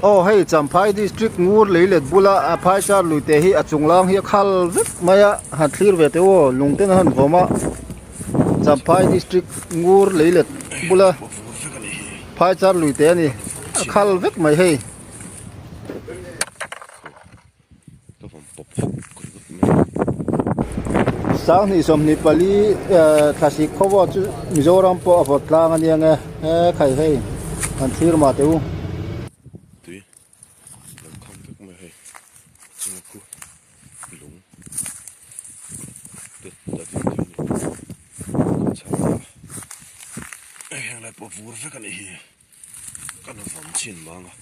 Aw hei Champhai district ngur lei let bula a phaichar lui te hi a chung lang hi a khal vek mai a han thlir ve teh aw lung ten a han vawm a Champhai district ngur lei let bula phaichar lui te a ni a khal vek mai hei. 2024 thlasik khawvawt chu Mizoram pawh a vawt tlang a nia nge he khai hei an thlir mah teh u. Tui lo kham vek mai hei chunga khu lung te a ding thei a ni kan chhar a heng lai pawh vur vek a nih hi kan vawm chhin mang a.